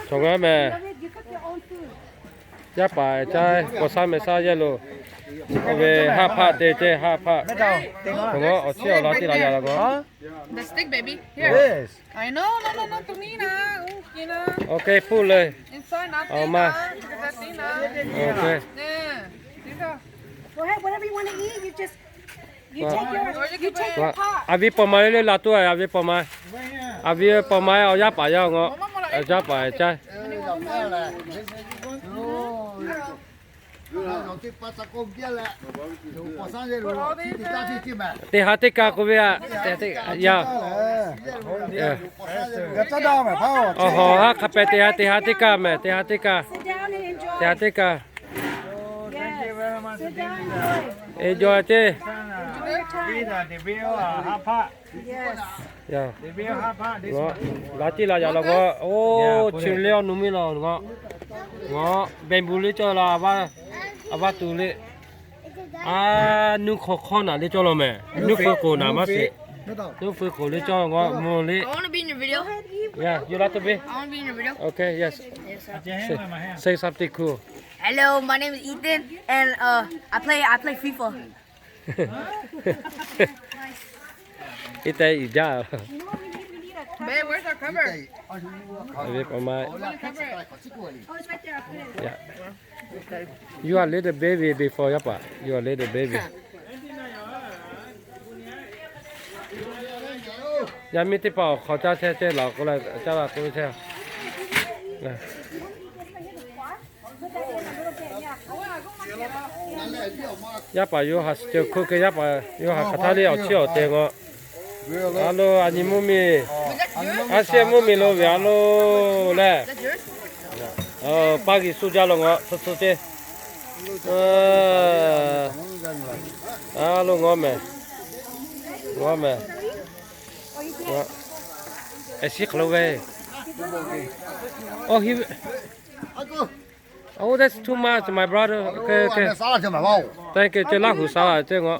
Chaw g'a meh. Yaˇ paˍ caˇ k'awꞈ shaˉ meh shaˉ yehˇ lo. Oˇ ve haˆ hpaˆ te ceh haˆ hpaˆ. Chaw g'a awˬ chiˇ awˬ la tiˉ la yaꞈ la k'o. The stick, baby. Here. Yes. I know, no, no, no, to me na. Okay, pull le. Inside nothing. Awˬ ma. Nothing na. Okay. Yeah. Go ahead, whatever you want to eat, you just, you take your, you take your pot. A viˉ paw ma le le la tuˬ a, a viˉ paw ma. A viˉ paw ma, awˬ yaˇ paˍ yaˇ ngaw. Awˬ yaˇ paˍ caˇ. Teˇ ha teˇ kaˇ k'oˆ ve a. Yaˇ. Awˬ hawˬ haˉ hk'a pehˍ teˇ ha, teˇ ha teˇ kaˇ meh, teˇ ha teˇ kaˇ. Teˇ ha teˇ kaˇ. Enjoy ceˇ. Laꞈ tiˉ la yaꞈ la k'o, oˇ chi le awˬ nu miˇ la ngaw. Ngaw, bamboo le cawˇ la, a vaˇ tuˬ le. A, nuˇ hk'aw hk'awˇ naˍ le cawˇ la meh. Nuˇ feu k'oˍ naˍ maˇ sheˍ. Nuˇ feu k'oˍ le cawˇ ngaw, mvuh le. Yaˇ, yuˬ la tuˬ ve. Okay, yes. Say something cool. Hello, my name is Ethan, and uh, I play I play FIFA. Iˉ tehꞈ iˉ jaˇ. Babe, where's our cover? Cover. You are little baby before yaˇ paˍ. You are little baby. Yaˇ miˇ teˇ hpaˍ awˬ hk'aw caˇ chehˇ chehˇ laˬ k'o la caˇ la k'o chehˇ. Yaˇ paˍ yoˬ haꞈ suh ceh hk'oˆ keh yaˇ paˍ yoˬ haꞈ hk'aˬ htaˇ le awˬ chiˇ awˬ te ngaw. A lo, a nyi mvuhˇ miˬ. A shehˆ mvuhˇ miˬ lo ve a lo leh. Paˇ geh suh jaˇ lo ngaw tcuh tcuh ceˇ. A lo ngaw meh. Ngaw meh. Aˬ shiˉ hk'aˬ lo ve. Oh, that's too much, my brother. Okay, okay. Thank you. Ceˇ Laˇ huˍ shaˍ laꞈ ceˇ ngaw.